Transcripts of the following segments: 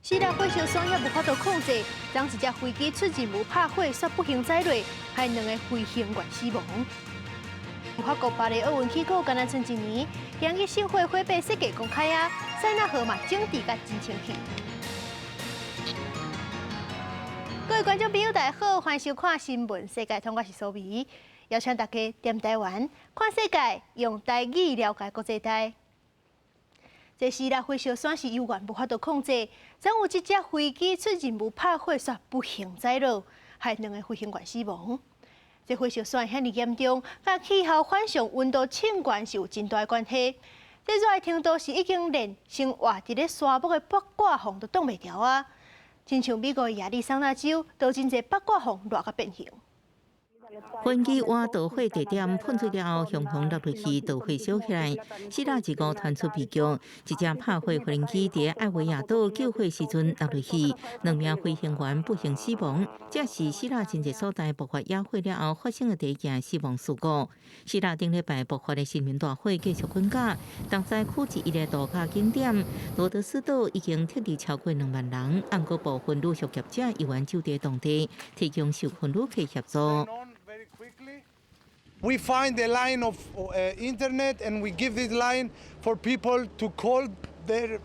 希臘火燒山也無法度控制，當一隻飛機出任務拍火，煞不幸載落，害兩个飛行員死亡。法國巴黎奧運起鼓，干焦賰一年，今日聖火火把設計公開啊，塞納河嘛整治甲真清氣。各位觀眾朋友，大家好，歡迎收看新聞世界通，我是蘇眉，邀請大家踮台灣看世界，用台語了解國際大。這希臘火燒山是猶原無法度控制，昨有一隻飛機出任務拍火，煞不幸載落，害兩个飛行員死亡。這火燒山遐爾嚴重，佮氣候反常、溫度升懸是有真大的關係。這熱的程度是已經連生活佇咧沙漠的八卦紅都擋袂牢啊！親像美國的亞利桑那州，都真濟八卦紅熱甲變形。飛機倚導火地點噴出了後，熊熊落入去，導火燒起來。四月25傳出悲劇，一架拍火無人機佇艾維亞島救火時陣落入去，兩名飛行員不幸死亡。這是希臘真濟所在爆發野火了後發生的第一件死亡事故。希臘頂禮拜爆發的森林大火繼續滾絞，東災區之一的度假景點羅德斯島已經撤離超過2萬人，毋過部分旅宿業者猶原駐佇當地，提供受困旅客協助。 We find a line of internet and we give this line for people to call their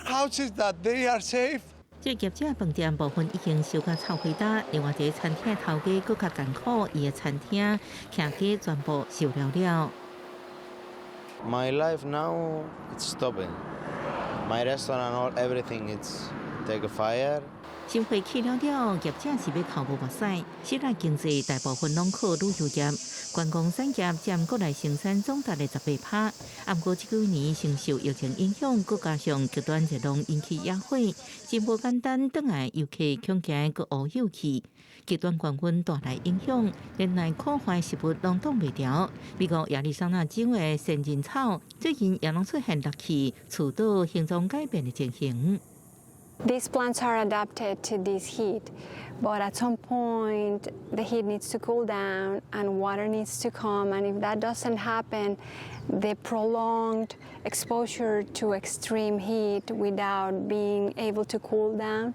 houses that they are safe. 這業者飯店部分已經燒甲臭火焦，另外一个餐廳頭家閣較艱苦，伊的餐廳徛家全部燒了了。 My life now it's stopping. My restaurant, all everything it's take a fire. 心火起了了，業者是欲哭無目屎。希臘經濟大部分攏靠旅遊業，觀光產業佔國內生產總值的18%。毋過這幾年承受疫情影響，閣加上極端熱浪引起野火，真無簡單。轉來遊客恐驚閣烏有去，極端高溫帶來影響，連耐苦寒食物攏擋袂牢。美國亞利桑那州的仙人草最近也攏出現落去，刺島形狀改變的情形。 These plants are adapted to this heat, but at some point the heat needs to cool down and water needs to come, and if that doesn't happen, the prolonged exposure to extreme heat without being able to cool down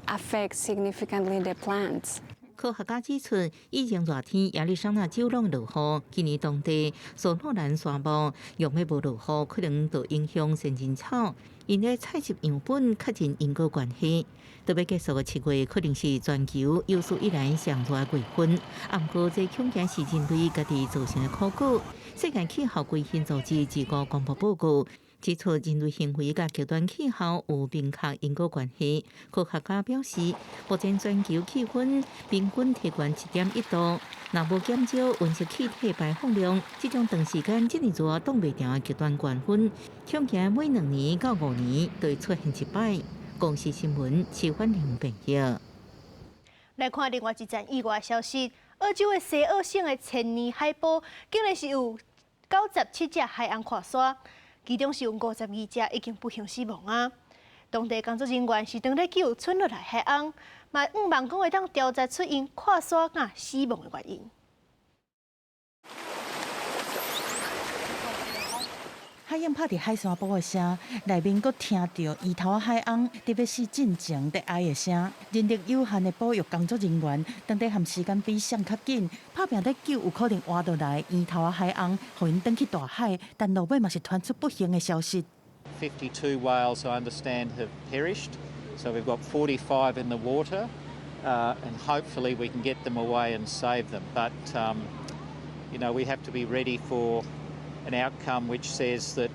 affects significantly the plants. 科學家指出，以前熱天亞利桑那州攏落雨，今年當地索諾蘭沙漠若欲無落雨，可能就影響仙人草。𪜶咧採集樣本確認因果關係。欲結束的7月，可能是全球有史以來上熱的月份。毋過，這恐驚是人類家己造成的苦果。世界氣候基金組織二五公布報告，指出人類行為佮極端氣候有明確因果關係。科學家表示，目前全球氣溫平均提懸1.1度，若無減少溫室氣體排放量，這種長時間這麼熱擋袂牢的極端高溫，恐驚每2年到5年就會出現一擺。公視新聞，徐婉玲編譯。來看另外一則意外消息，澳洲的西澳省的千年海埔，竟然是有97隻海鰪跨沙。其中是有52隻已經不幸死亡啊！當地工作人員是當咧救賰落來海鰪，嘛向望講會當調查出𪜶跨沙佮死亡的原因。海湧拍佇海沙埔的聲，內面閣聽著圓頭海鰪佇欲死進前佇哀的聲。人力有限的保育工作人員，當佇和時間比誰較緊，拍拚咧救有可能活落來圓頭海鰪，予𪜶轉去大海。但落尾嘛是傳出不幸的消息。 52 whales, I understand, have perished. So we've got 45 in the water, and hopefully we can get them away and save them. But we have to be ready for an outcome which says that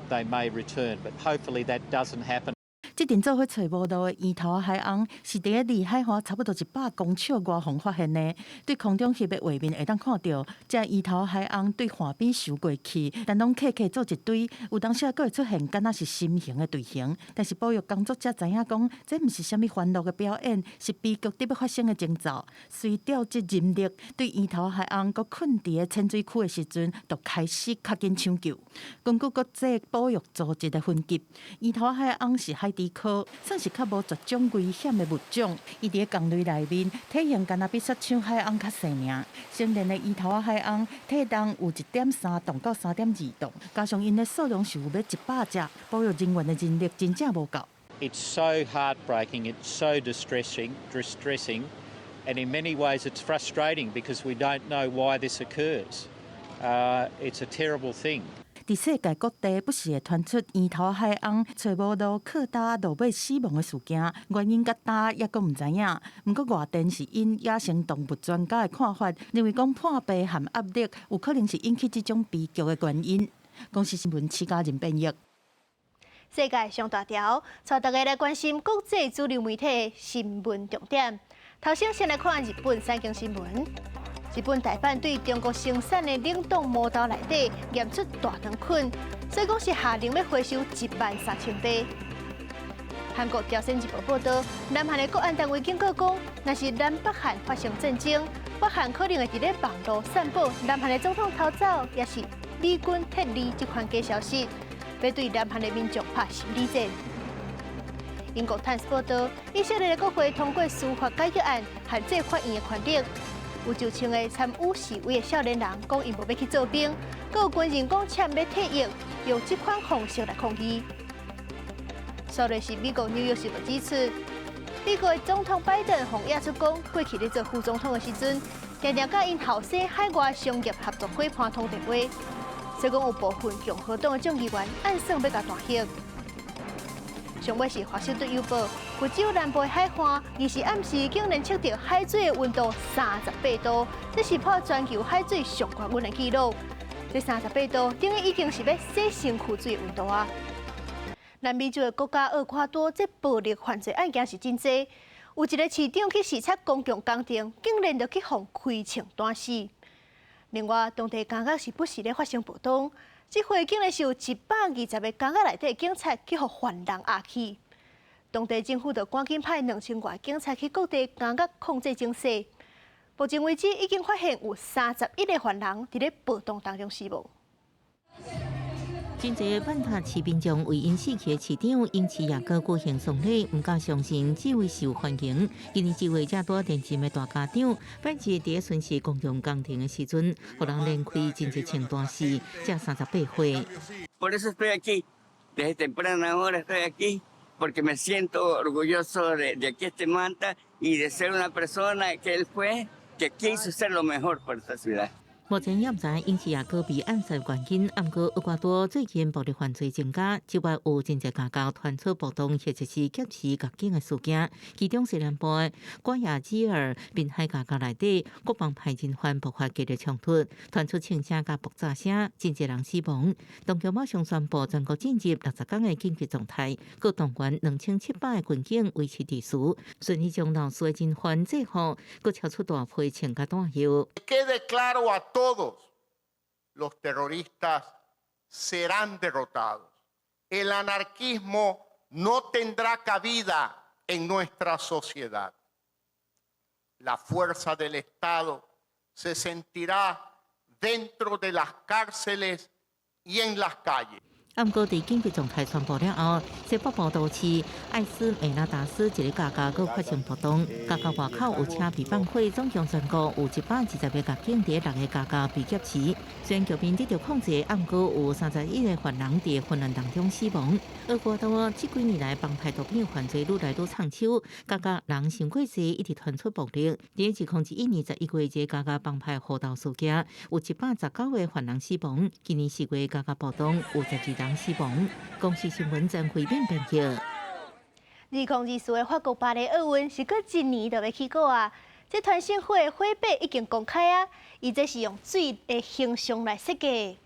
they may return, but hopefully that doesn't happen. 這陣做伙揣無路的圓頭海鰪，是佇咧離海岸差不多100公尺外方發現的。對空中翕的畫面會當看著，這圓頭海鰪對岸邊游過去，但攏客客做一堆，有當時閣會出現敢若是心形的隊形。但是保育工作者知影講，這毋是啥物歡樂的表演，是悲劇佇欲發生的徵兆。隨調集人力對圓頭海鰪閣困佇咧淺水區的時陣，就開始較緊搶救。根據國際保育組織的分級，圓頭海鰪是海底科，算是較無絕種危險的物種。伊佇咧共類內面，體型敢若比雪橇海鵪較細爾。成年的圓頭仔海鵪體重有1.3磅到3.2磅，加上𪜶的數量是有欲100隻，保育人員的人力真正無夠。 It's so heartbreaking, it's so distressing, and in many ways it's frustrating because we don't know why this occurs. It's a terrible thing. 佇世界各地不時會傳出圓頭海鵪揣無路靠礁落尾死亡的事件，原因佮今猶閣毋知影。毋過外電是引野生動物專家的看法，認為講破病和壓力有可能是引起這種悲劇的原因。公視新聞徐家仁編譯。世界上大條，帶大家來關心國際主流媒體的新聞重點。頭先先來看日本產經新聞。日本大阪對中國生產的冷凍毛豆內底驗出大腸菌，所以講是下令欲回收1萬3千袋。韓國朝鮮日報報導，南韓的國安單位警告講，若是南北韓發生戰爭，北韓可能會佇咧網路散布南韓的總統逃走，抑是美軍撤離這款假消息，欲對南韓的民眾拍心理戰。英國《泰晤士報》報導，以色列的國會通過司法改革案，限制法院的權力。有就穿的參與示威的少年人講，𪜶無欲去做兵，閣有軍人講，凊欲退役，用這款方式來抗議。煞落是美國紐約時報指出，美國的總統拜登予人指出講，過去咧做副總統的時陣，定定佮𪜶後生海外商業合作夥伴通電話，所以講有部分共和黨的眾議員暗算欲共彈劾。上尾是華盛頓郵報，佛州南部的海岸，24暗時竟然測著海水的溫度38度，這是破全球海水上懸溫的紀錄。這38度等於已經是欲洗身軀水的溫度啊！南美洲的國家厄瓜多，這暴力犯罪案件是真濟。有一个市長去視察公共工程，竟然就去予開槍彈死。另外，當地監獄是不時咧發生暴動。這回竟然是有120個監獄內底警察去予犯人壓去，當地政府就趕緊派2000外警察去各地監獄控制情勢。目前為止已經發現有31個犯人佇咧暴動當中死亡。真濟曼塔市民眾為𪜶死去的市長英奇亞哥舉行喪禮，毋敢相信這位受歡迎。今年這位才拄連任的大家長，擺日佇咧巡視公共工程的時陣，予人連開真濟槍彈死，才38歲。 Por eso estoy aquí, desde temprana hora estoy aquí, porque me siento orgulloso de aquí este Manta y de ser una persona que él fue, que quiso ser lo mejor por esta ciudad. 目前猶毋知英奇亞哥被暗殺原因，毋過厄瓜多最近暴力犯罪增加，這擺有真濟監獄傳出暴動或者是劫持獄警的事件。其中西南部的瓜亞基爾濱海監獄內底，各幫派人員爆發激烈衝突，傳出槍聲佮爆炸聲，真濟人死亡。當局馬上宣布全國進入60天的緊急狀態，閣動員2700個軍警維持秩序，順利將鬧事的人員制服，閣超出大批槍佮彈藥。 Todos los terroristas serán derrotados. El anarquismo no tendrá cabida en nuestra sociedad. La fuerza del Estado se sentirá dentro de las cárceles y en las calles. 毋過，佇緊急狀態宣布了後，西北部都市艾斯梅拉達斯一个監獄閣發生暴動，監獄外口有車被放火，總共全國有120個獄警佇六个監獄被劫持。雖然局面得到控制，毋過有31個犯人佇混亂當中死亡。厄瓜多這幾年來幫派毒品犯罪愈來愈暢手，監獄人傷過濟，一直傳出暴力。佇2001年11月，這個監獄幫派互鬥事件，有119個犯人死亡。今年4月監獄暴動有12人死亡。公視新聞曾慧敏編譯。2024的法國巴黎奧運是閣一年就欲起鼓啊！這團聖火的火把已經公開啊！伊這是用水的形象來設計。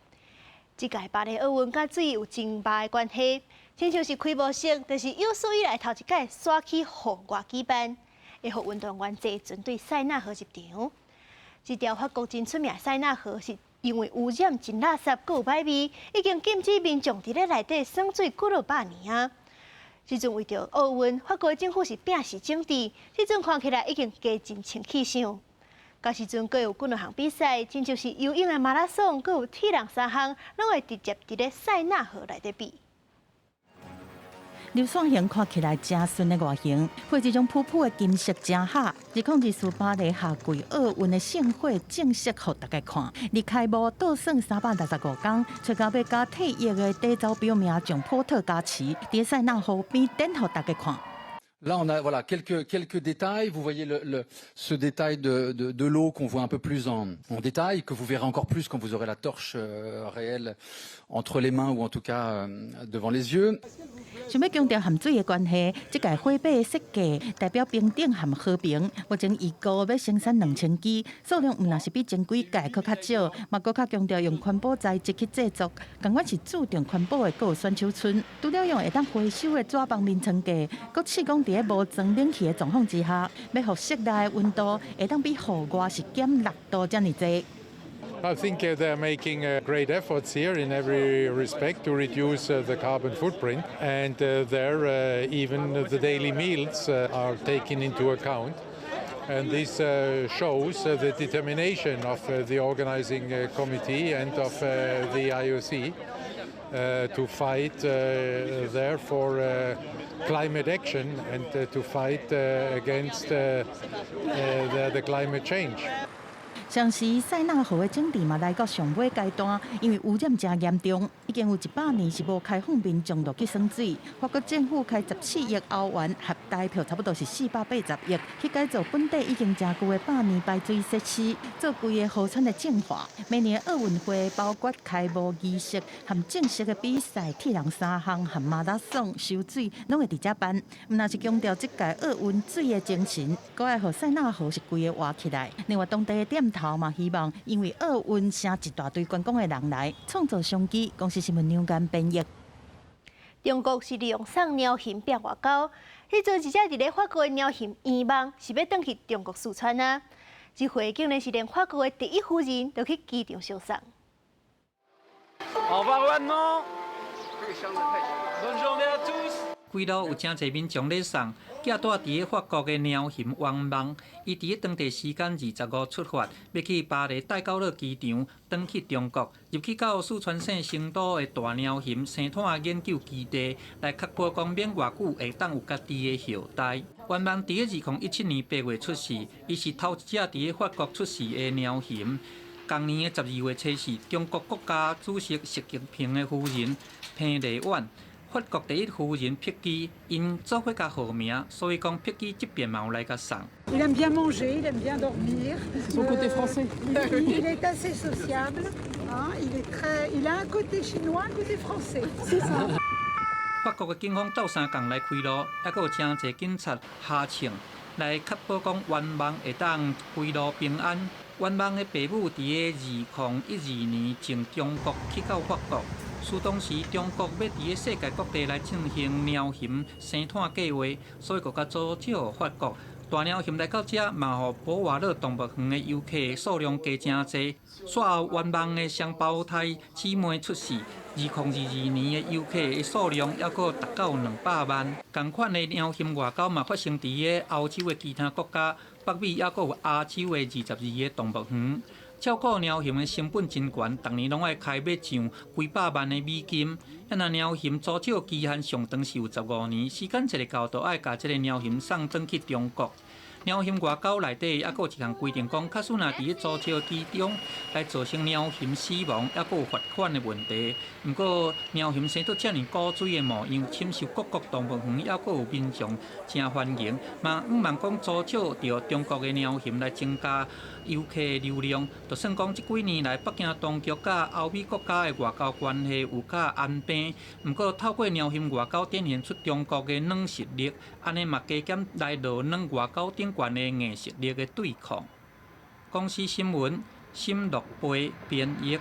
這屆巴黎奧運佮水有真大的關係，親像是開幕式，就是有史以來頭一擺徙去戶外舉辦，會予運動員坐船對塞納河入場。這條法國真出名塞納河是因為污染真垃圾，閣有歹味，已經禁止民眾佇咧內底耍水幾落百年啊！這陣為著奧運，法國政府是摒除整治，這陣看起來已經加真清氣象。到時陣閣有幾兩項比賽，親像是游泳的馬拉松，閣有鐵人三項，攏會直接佇咧塞納河內底比。流線型看起來誠順的外形，配這種噗噗的金色遮下。2024巴黎夏季奧運的聖火正式予大家看。離開幕倒算365工，揣到欲佮退役的短走表名將波特加持，佇塞納河邊點予大家看。 Là, on a, voilà, quelques détails. Vous voyez ce détail de l'eau qu'on voit un peu plus en détail, que vous verrez encore plus quand vous aurez la torche réelle entre les mains ou en tout cas devant les yeux. 想欲強調和水的關係，這屆火把的設計代表平等和和平。目前預估欲生產2000支，數量毋但是比前幾屆閣較少，嘛閣較強調用環保材質去製作，仝款是注重環保的閣有選手村。除了用會當回收的紙網眠床架，閣試講佇咧無裝冷氣的狀況之下，欲予室內的溫度會當比戶外是減6度遮爾濟。 I think they're making great efforts here in every respect to reduce the carbon footprint, and there even the daily meals are taken into account. And this shows the determination of the organizing committee and of the IOC to fight there for climate action and to fight against the climate change. 同時，塞納河的整治嘛來到上尾階段，因為污染誠嚴重，已經有100年是無開放民眾落去耍水。法國政府開14億歐元，合台票差不多是480億，去改造本地已經誠舊的百年排水設施，做規个河川的淨化。明年奧運會包括開幕儀式和正式的比賽，鐵人三項和馬拉松、游水，攏會佇遮辦。毋但是強調這屆奧運水的精神，閣愛予塞納河是規个活起來。另外，當地的店頭嘛，希望因為奧運吸一大堆觀光的人來，創造商機。公視新聞梁間編譯。中國是利用送貓熊拚外交，彼陣一隻佇咧法國的貓熊閻王是欲轉去中國四川啊！這回竟然是連法國的第一夫人都去機場相送。 Au revoir, Bonne journée à tous. 規路有誠濟民眾咧送，寄蹛佇咧法國的貓熊願望，伊佇咧當地時間25出發，欲去巴黎戴高樂機場，轉去中國，入去到四川省成都的大貓熊生態研究基地，來確保講免偌久會當有家己的後代。願望佇咧2017年8月出世，伊是頭一隻佇咧法國出世的貓熊。仝年的12月初四，中國國家主席習近平的夫人彭麗媛，法國第一夫人碧姬，𪜶做伙共號名，所以講碧姬這邊嘛有來共送。 Il aime bien manger, il aime bien dormir. C'est son côté français. Il est assez sociable, hein, il a un côté chinois, un côté français. C'est ça. 法國的警方鬥相共來開路，猶閣有誠濟警察哈銃來確保講願望會當歸路平安。願望的爸母佇咧2012年從中國去到法國。事當時中國欲佇咧世界各地來進行貓熊生態計劃，所以閣較租借法國。大貓熊來到遮，嘛予博瓦勒動物園的遊客數量加誠濟。煞後願望的雙胞胎姊妹出世，2022年的遊客的數量猶閣達到200萬。仝款的貓熊外交嘛發生佇咧歐洲的其他國家，北美猶閣有亞洲的22個動物園。照顧貓熊的成本真懸，逐年攏愛開欲上幾百萬的美金。啊，若貓熊租借期限上長是有15年，時間一個到，就愛共這个貓熊送轉去中國。貓熊外交內底猶閣有一項規定，講假使若佇咧租借期中來造成貓熊死亡，猶閣有罰款的問題。毋過貓熊生做遮爾古錐的模樣，深受各國動物園猶閣有民眾誠歡迎，嘛向望講租借著中國的貓熊來增加遊客流量。就算講這幾年來北京當局佮歐美國家的外交關係有較安平，毋過透過貓熊外交展現出中國的軟實力，按呢嘛加減來落軟外交頂懸的硬實力的對抗。公視新聞沈樂貝編譯。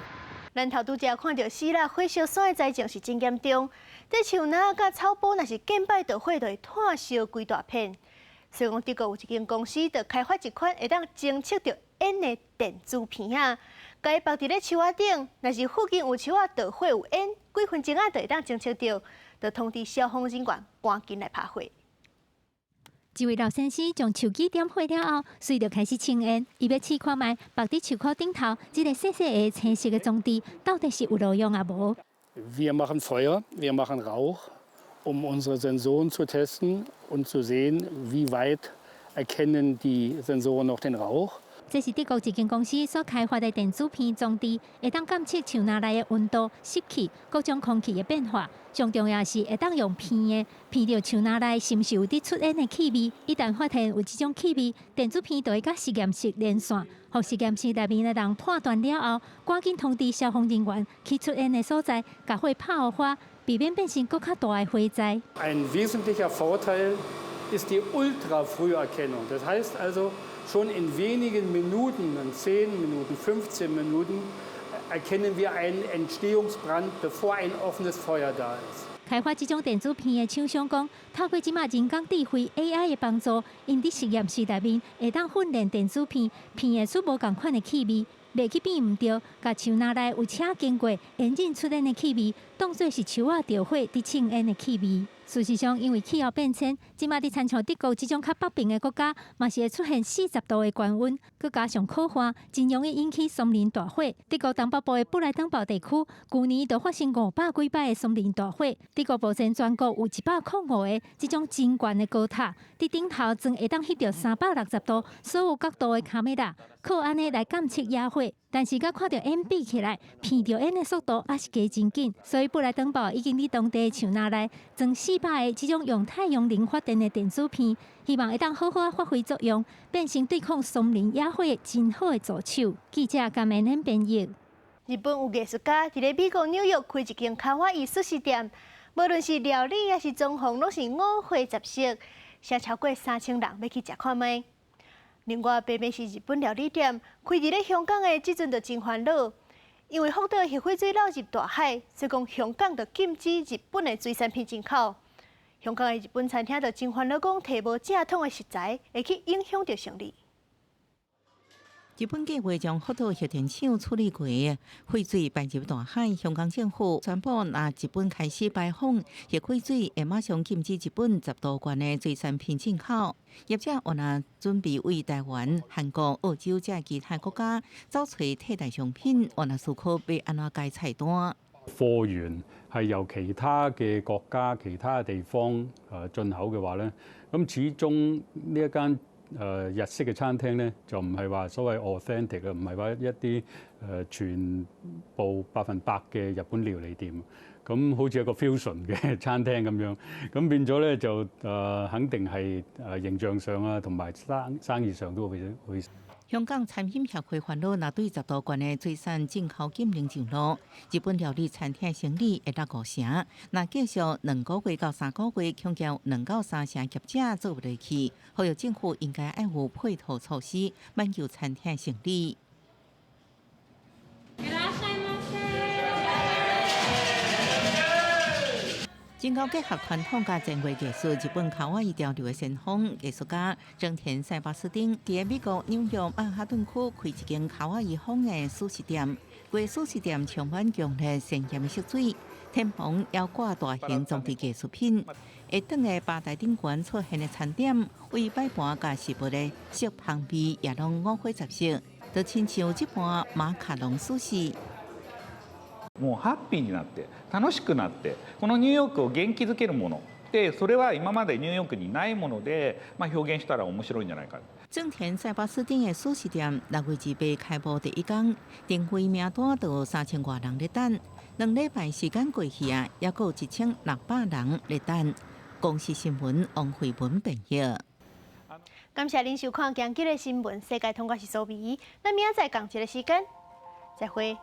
咱頭拄才看著希臘火燒山的災情是真嚴重，這樹若佮草埔若是見擺著火，就會炭燒規大片。所以講，德國有一間公司就開發一款會當偵測著煙的電子片仔，共伊縛佇咧樹仔頂，若是附近有樹仔著火有煙，幾分鐘仔就會當偵測著，就通知消防人員趕緊來拍火。一位老先生將手機點火了後，隨著開始清煙，伊欲試看覓縛佇樹箍頂頭，這個細細个青色的裝置到底是有路用抑無？ Wir machen Feuer, wir machen Rauch Um unsere Sensoren zu testen und zu sehen, wie weit erkennen die Sensoren noch den Rauch. 這是德國一間公司所開發的電子鼻裝置，會當監測樹林內的溫度、濕氣、各種空氣的變化。上重要是會當用鼻的，鼻著樹林內是毋是有佇出煙的氣味。一旦發現有這種氣味，電子鼻就會佮實驗室連線，予實驗室內面的人判斷了後，趕緊通知消防人員去出煙的所在，共火拍予花，避免變成閣較大的火災。 Ein wesentlicher Vorteil ist die Ultrafrüherkennung. Das heißt also, schon in wenigen Minuten, in 10 Minuten, 15 Minuten, erkennen wir einen Entstehungsbrand, bevor ein offenes Feuer da ist. 開發這種電子鼻的廠商講，透過這馬人工智慧 AI 的幫助，𪜶佇實驗室內面會當訓練電子鼻，鼻會出無仝款的氣味，袂去辨毋著，共樹林內有車經過，煙韌出煙的氣味，當做是樹仔著火佇衝煙的氣味。事實上，因為氣候變遷，這馬佇親像德國這種較北爿的國家，嘛是會出現40度的高溫，閣加上苦旱，真容易引起松林大火。德國東北部的布萊登堡地區，舊年就發生500幾擺的松林大火。德國目前全國有105個這種真懸的高塔，佇頂頭裝會當翕著360度所有角度的卡梅拉，靠按呢來監測野火。但是，佮看著煙比起來，鼻著煙的速度猶是加真緊，所以布萊登堡已經佇當地樹林內裝400個這種用太陽能發電的電子鼻，希望會當好好發揮作用，變成對抗松林野火真好的助手。記者甘明恩編譯。日本有藝術家佇咧美國紐約開一間卡哇伊壽司店，無論是料理抑是裝潢，攏是五花十色，寫超過3000人欲去食看覓。另外，白白是日本料理店，開佇咧香港的這陣就真煩惱，因為福島核廢水流入大海，所以講香港就禁止日本的水產品進口。香港的日本餐廳就真煩惱，講提無正統的食材，會去影響著生意。日本計劃將福島核電廠處理過的廢水排入大海。香港政府宣布，若日本開始排放核廢水，會馬上禁止日本10多款的水產品進口。業者原來準備為台灣、韓國、澳洲這其他國家找揣替代商品，原來思考欲按怎改菜單。貨源係由其他嘅國家、其他嘅地方進口嘅話咧，咁始終呢一間日式嘅餐廳咧，就唔係話所謂 authentic 嘅，唔係話一啲全部100%嘅日本料理店。咁好似一個 fusion 嘅餐廳咁樣，咁變咗咧就肯定係形象上啊，同埋生意上都會。香港餐飲協會煩惱，若對10多款的水產進口禁令上路，日本料理餐廳生意會落五成。若繼續2個月到3個月，恐驚2到3成業者做毋落去。呼籲政府應該愛有配套措施，挽救餐廳生意。いらっしゃいませ。真𠢕結合傳統佮前衛藝術，日本卡哇伊潮流的先鋒藝術家增田塞巴斯丁，佇美國紐約曼哈頓區開一間卡哇伊風的壽司店。規壽司店充滿強烈鮮豔的色水，天棚猶掛大型裝置藝術品。下頓的吧台頂懸出現的餐點，為擺盤佮食物的色香味也攏五花十色，就親像這盤馬卡龍壽司。もうハッピーになって楽しくなってこのニューヨークを元気づけるものでそれは今までニューヨークにないもので、まあ、表現したら面白いんじゃないか。增田塞巴斯丁的壽司店6月28開幕第一天，訂位名單就有3000外人咧等。2禮拜時間過去啊，猶閣有1600人咧等。公視新聞王慧文編譯。感謝您收看今日的新聞世界通，我是蘇美，咱明仔載仝一个時間，再會。